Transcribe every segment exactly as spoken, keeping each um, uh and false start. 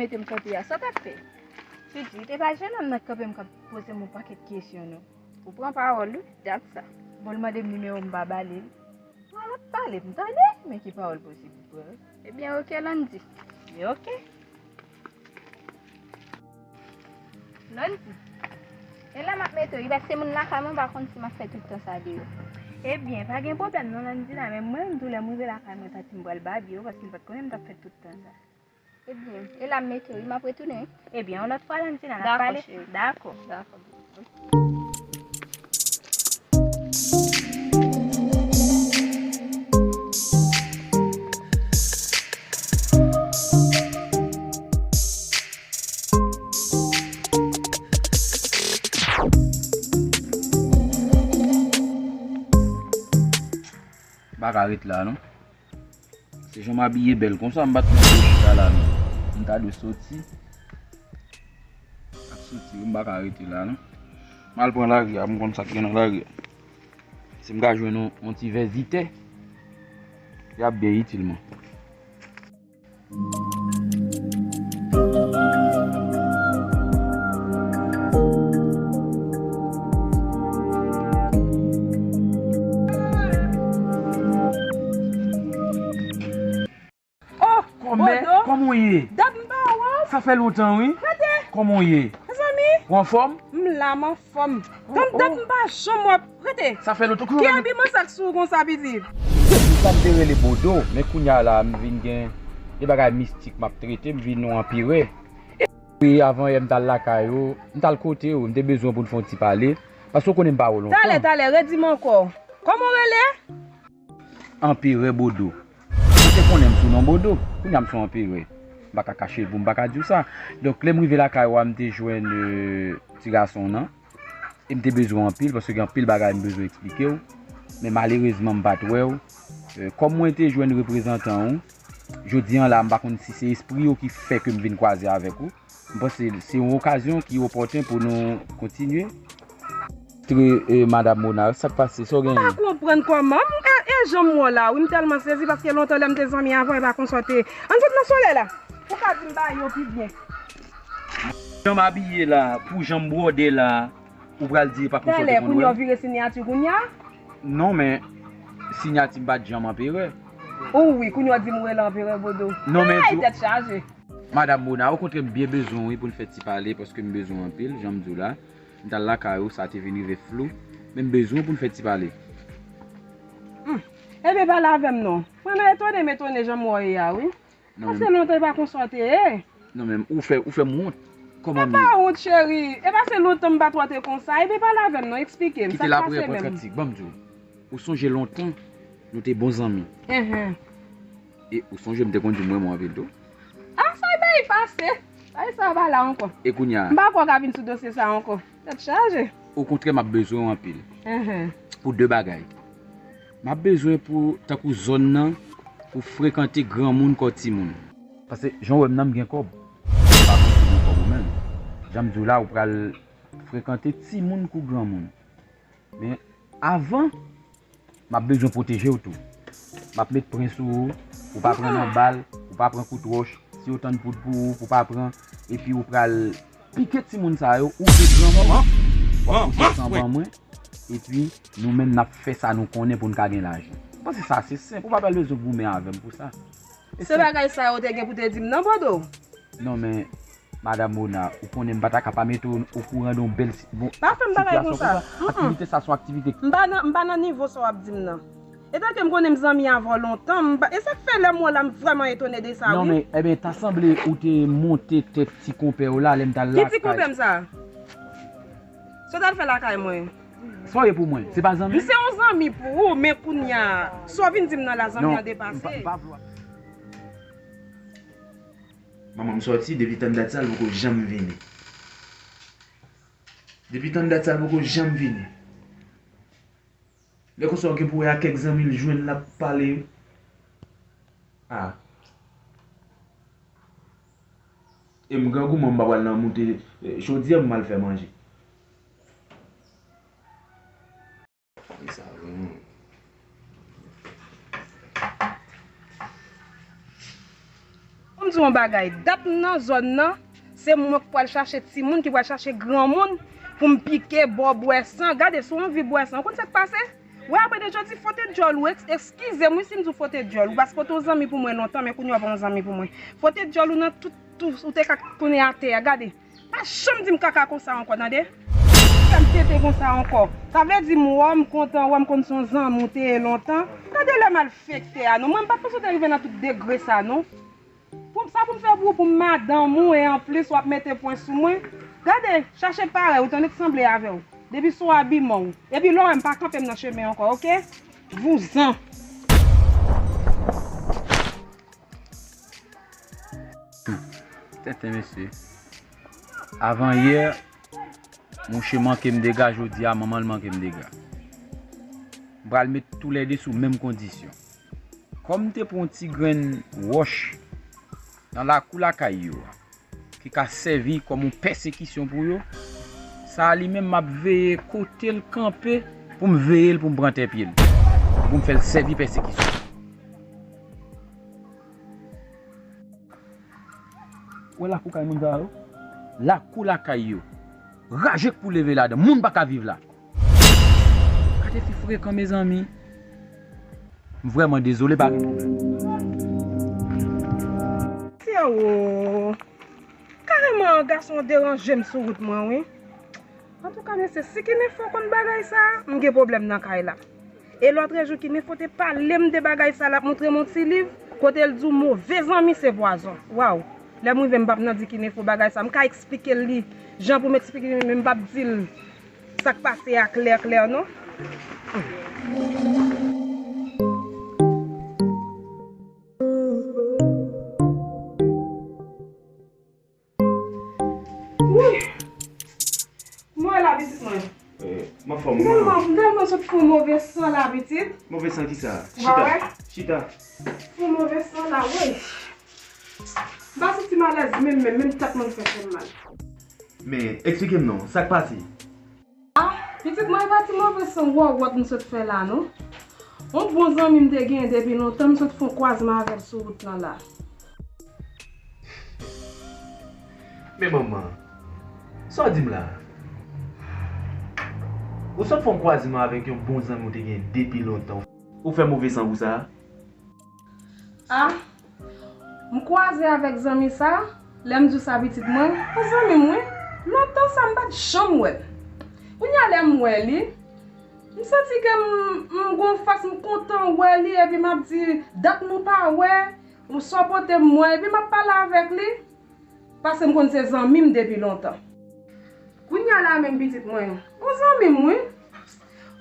Mete m kote a, sa w t ap fè? Sweety, te pa jwenn nonm nan k kanpe m k ap poze m yon pakèt kesyon, non. Ou pran pawòl, wi, dat sa. Bon, l mande m nimewo m, m pa ba li l. Bon, l ap pale, m tande, men ki pawòl posib pou pran? Ebyen, oke, Landy. Ebyen, oke. Landy, e la m ap mete w, wi, paske moun lakay mwen pa konn si m ap fè tout tan sa deyò. Ebyen, pa gen pwoblèm non, Landy la, men mwen menm tou, lè m rive lakay mwen, santi m pral babye, wi, paske m pa t konnen m t ap fè tout tan sa. Ebyen, e la m mete w, wi, m ap retounen, wi. Ebyen, yon lòt fwa, Landy la, n ap pale. Dakò, cheri. Dakò. Dakò. M pa ka ret la, non. Se jan m abiye bèl konsa, m pa t mande chita la, non. M ta dwe soti. Ap soti, wi, m pa ka rete la, non. M al pran lari a, m konn sa k gen nan lari a. Si m ka jwenn yon, yon ti vè zitè, y ap byen itil mwen. Oh, kòmè, Bodo, kòman w ye? Dat m pa wè w. Sa fè lontan, wi. Rete. Kòman w ye? Mezanmi. Ou anfòm? M la, m anfòm. Oh, dat, oh, dat m pa janm wè w. Rete. Sa fè lontan. Ki abi mansak sou w konsa, pitit? Sa m te rele Bodo, men kounye a la, m vin gen de bagay mistik m ap trete, m vin yon anperè. Epi avan yè, m t al lakay ou, m t al kote ou, m te bezwen pou n fè yon ti pale, paske w konnen m pa wè w lontan. Talè, talè, redi m ankò. Kòman w rele? Anperè Bodo. Ou te konnen m sou non Bodo. Kounye a m se yon anperè. M pa ka kache l pou m pa ka di w sa. Donk, lè m rive lakay ou a, m te jwenn, euh, ti gason w nan. E m te bezwen w anpil, paske gen anpil bagay m bezwen eksplike w. Men malerezman, m pa t wè w. Euh, kòm mwen te jwenn reprezantan w, jodi a la, m pa konn si se espri yo ki fè ke m vin kwaze avèk ou. M panse se yon okazyon ki opòten pou nou kontinye. Tre, e, Madam Mona, sa k pase? Sa w genyen? M pa konprann kòman. M, e, e jan m wè w la, wi, m tèlman sezi paske lontan lè m te zanmi avè w, e pa konsa w te ye. Ann sot nan solèy la. Ou ka di m bagay yo pi byen. Jan m abiye la, pou jan m bwode la, ou pral di e pa konsa w te konn wè m? Talè, kounye a w vire siyati kounye a? Non, men siyati m pa t janm anperè. Ou wi, kounye a w di m rele anperè Bodo. Non, men... Ay, tèt chaje. Madanm Mona, okontrè, m byen bezwen w, wi, pou n fè ti pale, paske m bezwen w anpil, jan m di w la. M t al lakay ou, sa te vin rive flou, men m bezwen w pou n fè ti pale. Hmm. Ebyen, pale avè m non. Mwen, m etone, m etone jan m wè w ye a, wi. Non, men... Sa fè lontan e pa konsa w te ye. Non, men ou fè, ou fè m wont. Kòman m ye? E pa wont, cheri. E pa se lontan m pa t wè w te konsa. Ebyen, pale avè m non, eksplike m sa k pase menm. Kite l apre, pran kantik, ban m di w. Ou sonje lontan, nou te bon zanmi. Enhen. E ou sonje m te konn di w m renmen w anpil tou? A, sa bay pase. Bay sa pa la ankò. E kounye a? M pa kwè w ka vin sou dosye sa ankò. Tèt chaje. Okontrè, m ap bezwen w anpil. Enhen. Pou de bagay. M ap bezwen pou, tankou zòn nan, pou frekante granmoun kò timoun. Paske jan w wè m nan, m gen kòb. M pa konn si w gen kòb ou menm. Jan m di w la, ou pral frekante timoun kou granmoun. Men avan, m ap bezwen pwoteje w tou. M ap met pwen sou ou, pou w pa pran nan bal, pou w pa pran kout wòch. Si yo tann poud pou ou, pou w pa pran, epi ou pral pike timoun sa yo, ou vle granmoun, w ap pouse san ban mwen, epi nou menm n ap fè sa nou konnen pou n ka gen lajan. M panse sa se senp, ou pa pral bezwen goumen avè m pou sa. Se bagay sa yo te gen pou te di m nan, Bodo. Non, men, Madanm Mona, ou konnen m pa ta ka pa mete w okouran de yon bèl si-, bon, sitiyasyon konsa. Pa fè m bagay konsa. Aktivite sa se yon aktivite. M pa nan, m pa nan nivo sa w ap di m nan. Etanke m konnen m zanmi avè w lontan, m pa, e sa k fè lè m wè w la, m vrèman etone de sa, wi. Non, men, ebyen, ta sanble ou te monte tèt ti konpè w la, lè m t al lakay. Ki ti konpè m sa? Sa w t al fè lakay mwen? Sa w ye pou mwen? Se pa zanmi? M se yon zanmi pou ou, men kounye a, sa w vin di m nan la, zanmi an depase. Non, m pa, m pa vle. Manman, m sòti, depi tann dat sa, l poko janm vini. Depi tann dat sa, l poko janm vini. Lè konsa, w gen pou wè a kèk zanmi l jwenn l ap pale. A. E m grangou, men m pa pral nan moute, e, chodyè m al fè manje. E sa vre, non. Kòm Di yon bagay, dat m nan zòn nan, se mwen k pral chache timoun, ki pral chache granmoun pou m pike ba w bwè san. Gade, si w anvi bwè san, ou konn sa k pase? Wè, apre de jodi, fote dyòl ou, eks-, eskize m wi si m di w fote dyòl ou, paske w te yon zanmi pou mwen lontan, men kounye a w pa yon zanmi pou mwen. Fote dyòl ou nan tout, tout, ou te ka tounen atè a, gade. Pa janm di m kaka konsa ankò, tande. Fè m tete konsa ankò. Sa vle di m wè w, m kontan wè w, m konn se yon zanmi w te ye lontan. Gade lè malfektè a, non. Mwen, m pa t panse w te rive nan tout degre sa, non. Pou m, sa pou m fè pou ou, pou m madanm ou, e anplis w ap mete pwen sou mwen. Gade, chache parèy ou, tande k sanble avè w. Depi sou abiman w. Epi lè w wè m pa kanpe m nan chemen ankò, oke? Vouzan. Tenten, mesye. Avan yè, mouche manke m dega, jodi a, manman l manke m dega. M pral met toulède sou menm kondisyon. Kòm m te pran yon ti grenn wòch nan lakou lakay yo a, ki ka sèvi kòm yon pèsekisyon pou yo, sa a li menm m ap veye kote l kanpe pou m veye l, pou m pran tè pye l, pou m fè l sèvi pèsekisyon. Ou wè lakou kay moun sa yo? Lakou lakay yo. Raje k pou leve ladan. Moun pa ka viv la. Gade fi frekan, mezanmi. M vrèman dezole, pa gen pwoblèm. Tyawo! Kareman, gason an deranje m sou wout mwen, wi. Antouka, mesye, si Kinefo konn bagay sa a, m gen pwoblèm nan kay la. E lòtrejou, Kinefo te pale m de bagay sa a, l ap montre m yon ti liv, kote l di w move zanmi se pwazon. Waw! Lè m rive, m p ap nan di Kinefo bagay sa a. M ka eksplike l li jan pou m eksplike li, men m p ap di l sa k pase a klè klè, non. Wi. Mwen la, pitit mwen. Eh, m anfòm, m tèlman, m tèlman sot fè yon move san la, pitit. Move san kisa? Ou pa wè? Chita. Chita. Fè yon move san la, wi. M pa santi m alèz menm, menm, menm tèt mwen fè fè m mal. Men, eksplike m non, sa k pase? Ah, pitit mwen, e pa ti move san wòwòt m sot fè la, non. Yon bon zanmi m te genyen depi lontan, m sot fè yon kwazman avè l sou wout lan la. Men manman, sa w di m la? Ou sot fè yon kwazman avèk yon bon zanmi w te genyen depi lontan. Ou fè move san pou sa? Ah, m kwaze avèk zanmi sa, lè m di w sa pitit mwen, yon zanmi m wi, lontan sa m pa t janm wè l. Kounye a lè m wè li, m santi ke m, m gon fas, m kontan wè li, epi m ap di, dat nou pa wè, m sa w pote m wè, epi m ap pale avèk li. Paske m konn se zanmi m depi lontan. Kounye a la menm pitit mwen, yon zanmi m wi.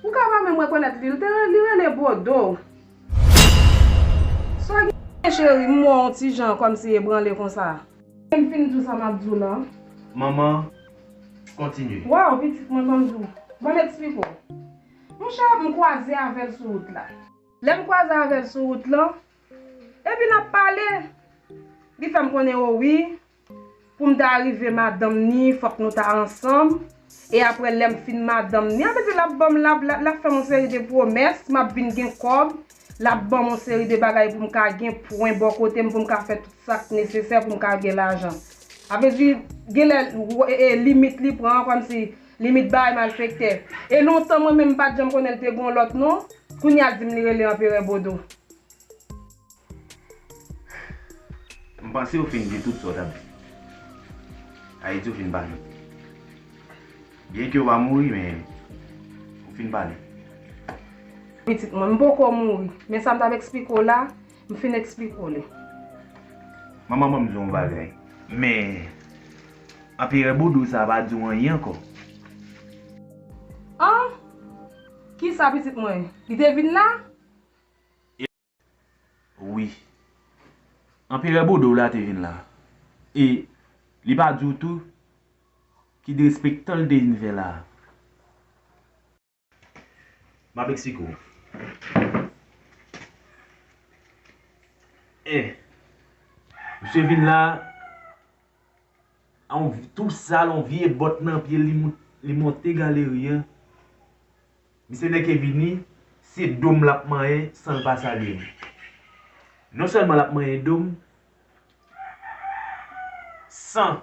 Ou ka pa menm rekonèt li, li te re-, li rele Bodo. Sa w gen cheri, m wè w yon ti jan kòmsi ebranle konsa. M fin di w sa m ap di w lan. Manman, kontinye. Waw, pitit mwen, ban m di w. Ban m eksplike w. Monchè, m kwaze avè l sou wout la. Lè m kwaze avè l sou wout lan, epi n ap pale. Li fè m konnen, o wi, pou m ta rive madanm ni, fòk nou ta ansanm. E apre, lè m fin madanm ni, ann di l ap ban m, l ap, l ap, l ap fè m yon seri de pwomès, m ap vin gen kòb, l ap ban m yon seri de bagay pou m ka gen pwen bò kote m, pou m ka fè tout sa k nesesè pou m ka gen lajan. Sa vle di, genlè, e, e, limit li pran, kòmsi limit bay malfektè. E lontan mwen menm m pa t janm konnen l te gen yon lòt non. Kounye a l di m li rele Anperè Bodo. M panse ou fin di tout sa w t ap di. Ayiti, ou fin pale. Byenke ou pa mouri, men ou fin pale. Pitit mwen, m poko mouri. Men sa m t ap eksplike w la, m fin eksplike w li. Manman, ban m di w yon bagay. Men, Anperè Bodo sa pa di w anyen ankò. An? Kisa, pitit mwen? Li te vin la? Wi. Anperè Bodo la te vin la. E li pa di w tou ki derespektan l te vin fè la. M ap eksplike w. E, misye vin la, a yon vi-, tou sal, yon vye bòt nan pye l, li mont-, li monte galeri an. Misye nèke vini, se do m l ap manyen san l pa salye m. Non sèlman l ap manyen do m, San.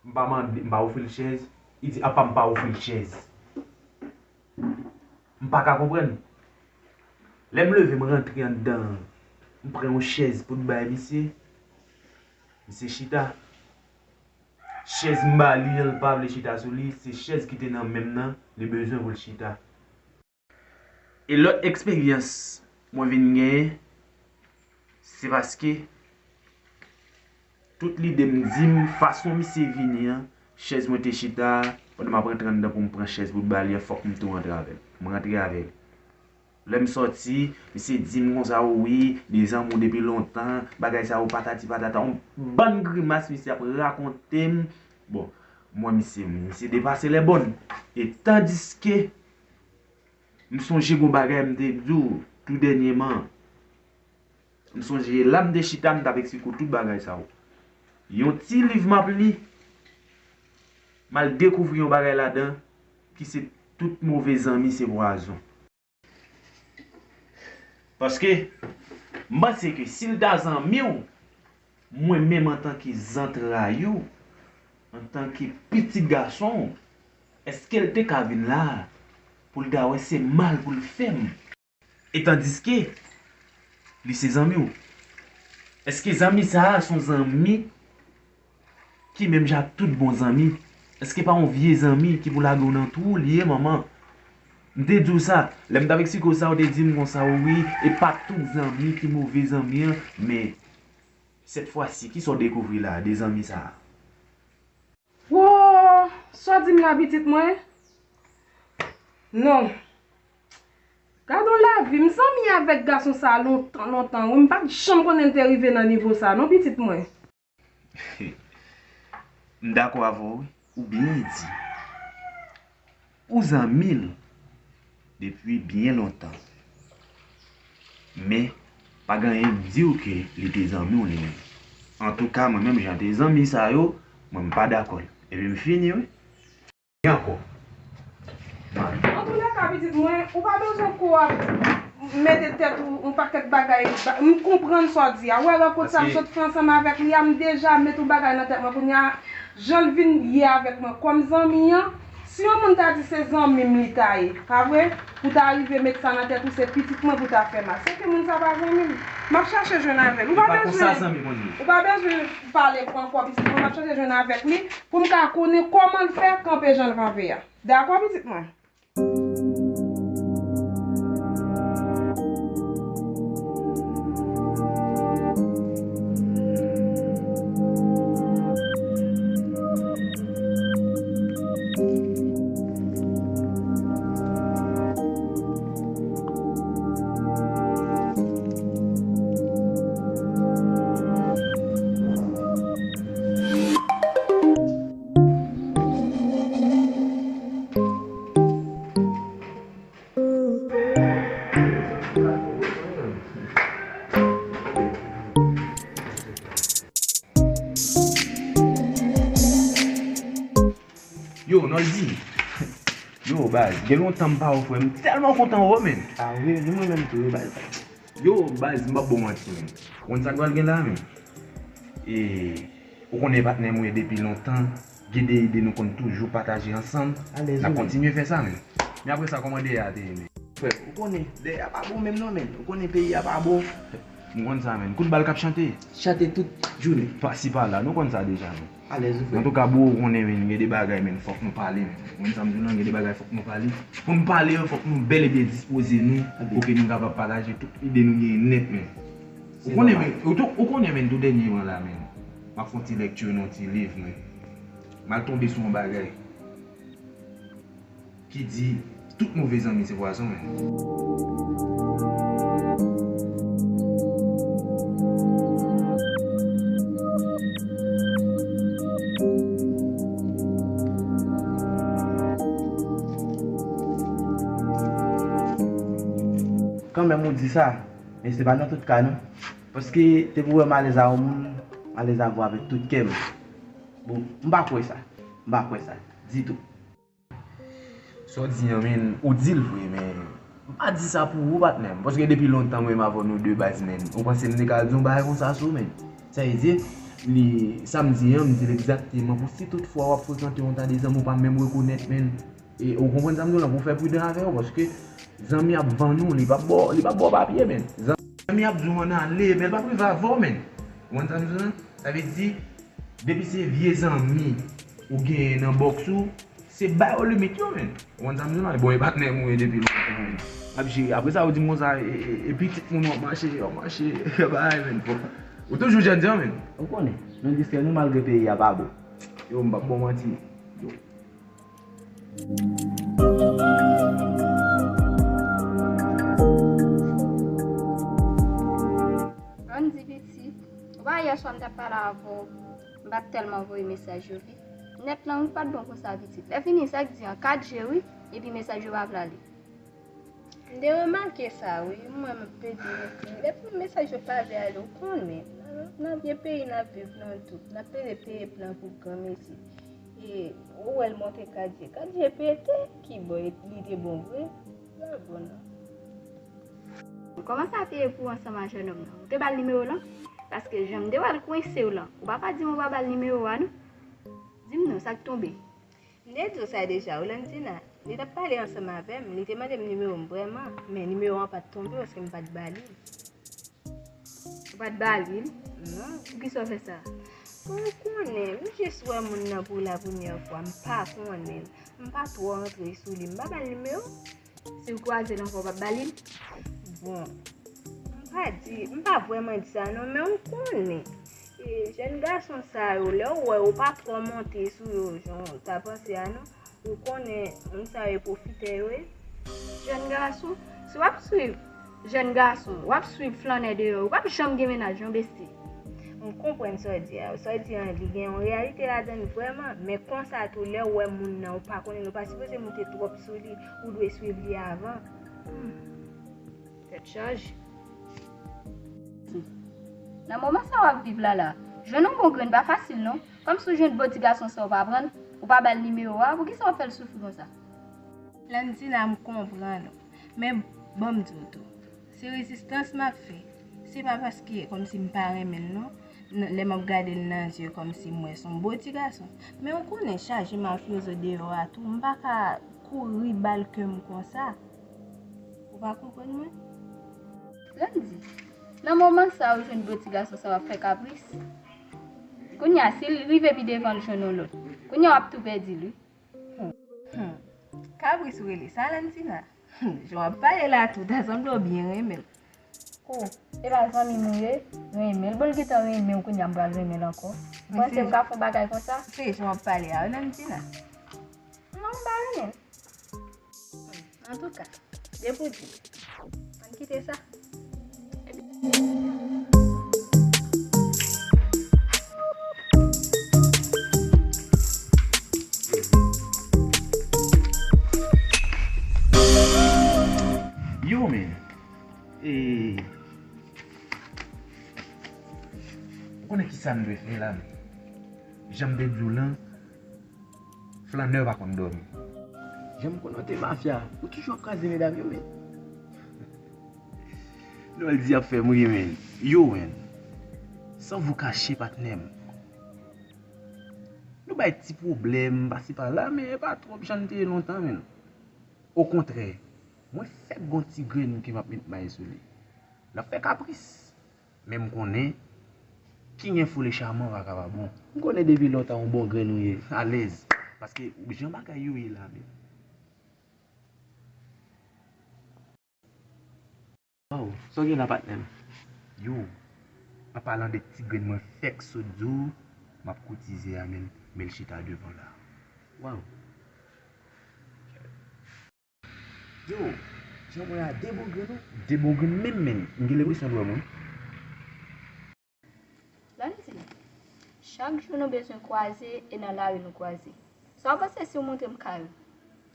M pa mande, m pa ofri l chèz. Li di, apa m pa ofri l chèz. M pa ka konprann. Lè m leve, m rantre anndan an, m pran yon chèz pou t bay misye. Misye chita. Chèz m ba li an, l pa vle chita sou li. Se chèz ki te nan men m nan, li bezwen pou l chita. E lòt eksperyans mwen vin genyen, se paske tout lide m di m, fason misye vini an, chèz mwen te chita, pandan m ap rantre anndan pou m pran chèz pou ba li an, fòk m tou rantre avè l. M rantre avè l. Lè m sòti, misye di m konsa, o wi, li zanmi w depi lontan, bagay sa yo patati patata, yon bann grimas misye ap rakonte m. Bon, mwen misye, misye depase lè bòn. E tandiske M sonje gon bagay m te di w tou dènyèman. M sonje la m te chita, m t ap eksplike w tout bagay sa yo. Yon ti liv m ap li, m al dekouvri yon bagay ladan ki se tout move zanmi se pwazon. Paske m panse ke si l ta zanmi w, mwen menm antanke zantray ou, antanke pitit gason w, èske l te ka vin la a pou l ta wè se mal pou l fè m? E tandiske li se zanmi w. Èske zanmi sa a se yon zanmi ki menm jan ak tout bon zanmi? Èske pa yon vye zanmi ki pou lage w nan twou li ye, manman? M te di w sa, lè m t ap eksplike w sa, ou te di m konsa, wi, e pa tout zanmi ki move zanmi an, men sèt fwa si, kisa w dekouvri la de zanmi sa a? Wo, sa w di m la, pitit mwen? Non. Gad yon lavi, m zanmi avèk gason sa a lontan, lontan, wi, m pa t janm konnen l te rive nan nivo sa a, non, pitit mwen. M dakò avè w, wi. Ou byen di. Ou zanmi l depi byen lontan. Men, pa gen anyen k di w ke li te zanmi w li menm. Antouka, mwen menm, jan te zanmi sa yo, mwen m pa dakò l. Epi m fini, wi. Ankò. Antoulèka, pitit mwen, ou pa bezwen ko ap mete tèt ou yon pakèt bagay. M konprann sa w di a. Ou wè rankont sa m sot fè ansanm avèk li a, m deja met yon bagay nan tèt mwen kounye a. Jan l vin ye avèk mwen kòm zanmi an, si yon moun ta di se zanmi m li ta ye, pa vre? Pou ta rive met sa nan tèt ou, se pitit mwen pou ta fè mal. Se ke moun sa pa zanmi m. M ap chache jwenn avè l. Ou pa bezwen, ou pa bezwen pale ankò, pitit mwen. M ap chache jwenn avèk li pou m ka konnen kòman l fè kanpe jan l kanpe a. Dakò, pitit mwen? Yo, Noldy. Yo, baz, gen lontan m pa wè w, frè. M tèlman kontan wè w, menn. Ah wi, li mwen menm tou, wi, baz. Yo, baz, m p ap ba w manti, menn. Ou konn sa k pral gen la, menn? E, ou konnen patnè m ou ye depi lontan. Gen de ide nou konn toujou pataje ansanm. Alèz, wi, menn. N ap kontinye fè sa, menn. Men apre sa, kòman dèyè a te ye, menn? Frè, ou konnen, dèyè a pa bon menm non, menn. Ou konnen peyi a pa bon. M konn sa, menn. Kout bal k ap chante. Chante tout jounen. Pasi pala, nou konn sa deja, menn. Alèz, wi, frè. Antouka, bro, ou konnen, menn, gen de bagay, menn, fòk nou pale, menn. Ou konn sa m di w lan, gen de bagay fòk nou pale. Pou n pale yo, fòk nou bèl e byen dispoze nou, pou ke nou kapab pataje tout ide nou genyen nèt, menn. Ou konnen, menn, ou tou, ou konnen, menn, tou dènyèman la, menn, m ap fè yon ti lèkti nan yon ti liv, menn. M al tonbe sou yon bagay ki di, tout move zanmi se pwazon, menn. Kanmenm ou di sa, men se pa nan tout ka, non. Paske depi w wè m alèz a yon moun, m alèz avè w avèk tout kè m. Bon, m pa kwè sa. M pa kwè sa ditou. Sa w di an, menn, ou di l vre, men m pa di sa pou ou, patnè m. Paske depi lontan, mwen menm avè w, nou de baz, menn. Ou panse m te ka di yon bagay konsa sou ou, menn? Sa vle di, Li, sa m di an, m di l egzakteman. Pou si tout fwa w ap frekante yon ta de zanmi ou pa menm rekonèt, menn. E, ou konprann sa m di w lan, pou w fè pridan avè yo, paske zanmi ap vann ou, li p ap ba w, li p ap ba w papye, menn. Zanmi ap di w ann ale, men l p ap rive avè w, menn. Ou konprann sa m di w lan? Sa vle di, depi se vye zanmi ou genyen nan bòks ou, se ba yo limit yo, menn. Ou konn sa m di w lan? Bon, e patnè m ou ye depi lontan, menn. Ap jere. Apre sa, ou di m konsa, e, e, e pitit moun w ap mache, w ap mache, bagay, menn. Bon, ou toujou jèn jan, menn. Ou konnen, nou distrè nou malgre peyi a pa bon. Yo, m p ap ba w manti. Yo. Andy pitit, ou pa yè swa m t ap pale avè w, m pa t tèlman voye mesaj yo vit. Nèt lan wi pa t bon konsa pitit. Lè fini sa k di an kat G wi, epi mesaj yo pa vle ale. M te remake sa wi, mwen m ap pede ekri. Depi mesaj yo pa vle ale, ou konnen. Nan, nan vye peyi n ap viv lan tou. N ap pede peye plan pou granmesi. E ou wè l monte kat G. Kat G pete, ki bò li te bon vre? Li pa bon non. Kòman sa te ye pou w ansanm a jènòm nan? Ou te ba l nimewo w lan? Paske jan m te wè l kwense w lan, ou pa ka di m ou pa ba l nimewo w a non. Di m non, sa k tonbe? M te di w sa deja wi, Landina. Li t ap pale ansanm avè m, li te mande m nimewo m vrèman, men nimewo an pa t tonbe paske m pa t ba li l. Ou pa t ba li l? Non. Poukisa w fè sa? Bon, ou konnen, m jis wè moun nan pou la premyè fwa, m pa konnen l. M pa twò antre sou li, m pa ba l nimewo. Si w kwaze l ankò, w p ap ba li l? Bon, m pa di, m pa vrèman di sa non, men ou konnen. E, jèn gason sa yo, lè w wè yo pa twò monte sou yo, jan w ta panse a non, ou konnen moun sa yo e pwofitè yo ye. Jèn gason, si w ap swiv jèn gason, w ap swiv flannè deyò, ou p ap janm gen mennaj non, besti. M konprann sa w di a. Sa w di an, li gen yon reyalite ladan l vrèman, men konsa tou, lè w wè moun nan, ou pa konnen l, ou pa sipoze moute twòp sou li, ou dwe swiv li avan. Hmm. Tèt chaje. Nan moman sa w ap viv la la, jwenn yon bon grenn pa fasil non. Kòmsi w jwenn bon ti gason sa w pa pran l, ou pa ba l nimewo a, poukisa w ap fè l soufri konsa? Landina, m konprann ou. Men, ban m di w tou. Se rezistans m ap fè. Se pa paske kòmsi m pa renmen l non. N-, lè m ap gade l nan zye kòmsi m wè se yon bon ti gason. Men ou konnen chaje mafyozo deyò a tou. M pa ka kouri ba l kè m konsa. Ou pa konprann mwen? Landy, nan moman sa w jwenn bon ti gason sa w ap fè kapris. Kounye a, si l rive pi devan l jwenn yon lòt, kounye a w ap tou pèdi l wi. Hmm. Hmm. Kapris ou rele sa, Landina? Hmm. Jan w ap pale la tou, ta sanble w byen renmen l. Oh, e pa zanmi m ou ye? Renmen l. Bon, l gentan renmen w, kounye a m pral renmen l ankò. Ou panse m ka fè yon bagay konsa? Se jan w ap pale a wi, Landina. Non, m pa renmen l. Antouka, depi w di m, ann kite sa. Yo, men. E, ou konnen ki sa m dwe fè la, men? Jan m te di w lan, flannè pa konn dòmi. Jan m konn ou te mafya, ou toujou ap kraze medam yo, men. Noldy ap fè m ri, men. Yo, men. San vou kache, patnè m. Nou bay ti pwoblèm pasi pala, men e pa twòp jan l te ye lontan, men. Okontrè, mwen fèk gon ti grenn ke m ap met may sou li. L ap fè kapris. Men m konnen, King Info le Charmant pa ka pa bon. M konnen depi lontan yon bon grenn ou ye, alèz. Paske jan bagay yo ye la menm. Waw, sa w gen la patnè m? Yo, an palan de ti grenn mwen fèk sot di w, m ap koutize a menm, men l chita devan la. Waw. Yo, jan mwen a de bon grenn wi. De bon grenn menm menm. M gen lenpresyon l wè mwen. Landy, chak jou nou bezwen kwaze e nan lari nou kwaze. Sa w panse si w montre m kay ou?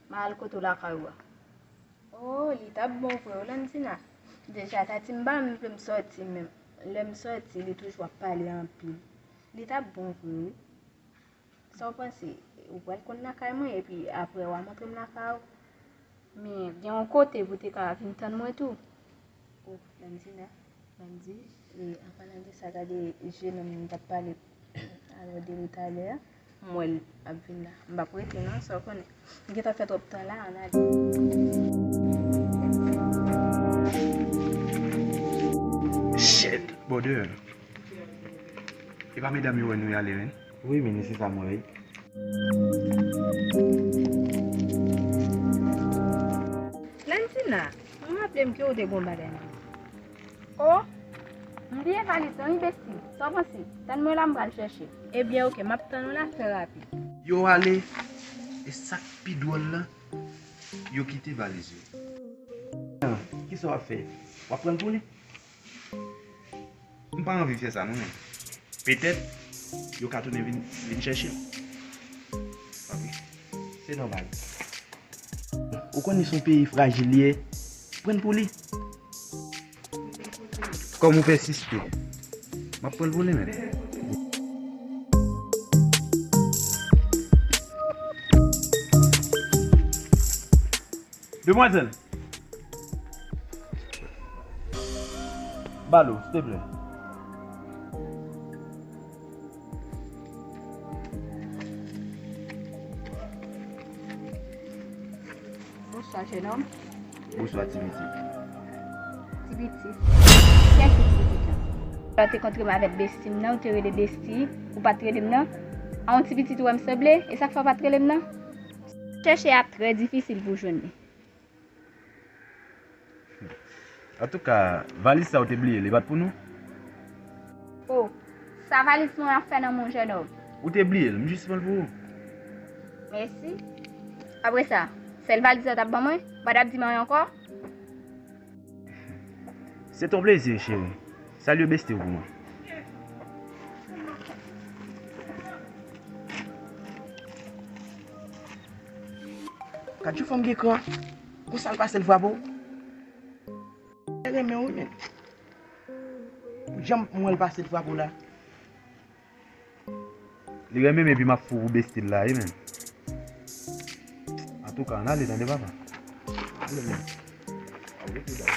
M a al kote w lakay ou a. Oh, li t ap bon vre wi, Landina. Deja, tati m pa menm vle m sòti menm. Lè m sòti, li toujou ap pale anpil. Li t ap bon vre wi. Sa w panse? Ou pral konn lakay mwen epi apre w a montre m lakay ou. Men gen yon kote pou w te ka vin tann mwen tou. Oh, Landina, Landy, e an palan de sa, gade jenòm nou t ap pale Alò, di m talè, m wè l ap vin la. M p ap rete non, sa w konnen. M gentan fè twòp tan la, ann ale. Shit, brother. E pa medam yo wè nou y ale, men. Wi, men se sa m wè, wi. Landina, m raple m ke w te gon bagay nan men. O, m bliye valiz lan wi, besti. Sa w panse? Tann mwen la, m pral chèche. Ebyen, oke, m ap tann ou la, fè rapid. Yo ale, e sa k pi dwòl la, yo kite valiz yo. Ah, kisa w ap fè? W ap pran l pou li? M pa anvi fè sa non, men petèt yo ka tounen vin, vin chèche m. Ok, se nòmal. Ou konnen se yon peyi frajil li ye. Pran l pou li. Kòm ou pèsiste, m ap pran l pou li menm. Demwazèl, ba l, silteplè. Bonswa, jenòm. Bonswa, ti pitit. Ti pitit? Kiyès ti pitit la? Lè w te kontre m avèk besti m nan, ou te rele besti, ou pa t rele m nan? A yon ti pitit ou wè m sanble? E sa k fè w pa t rele m nan? Chèche a trè difisil pou w jwenn li. Antouka, valiz sa ou te bliye l, li pa t pou nou? O, sa valiz mwen ap fè nan men w, jenòm? Ou te bliye l, m jis pran l pou ou. Mèsi. Apre sa, sèl valiz sa w t ap ban mwen? Ou pa t ap di m anyen ankò? Se ton plezi, cheri. Salye besti w pou mwen. Gad yon fanm gen kran. Konsa l pase l frape w. Mwen renmen w wi, men. Jan m wè l pase l frape w la. Li renmen m epi m ap fou pou besti l la wi, men. Antouka, ann ale tande papa. Ale, men. Al rete dayè.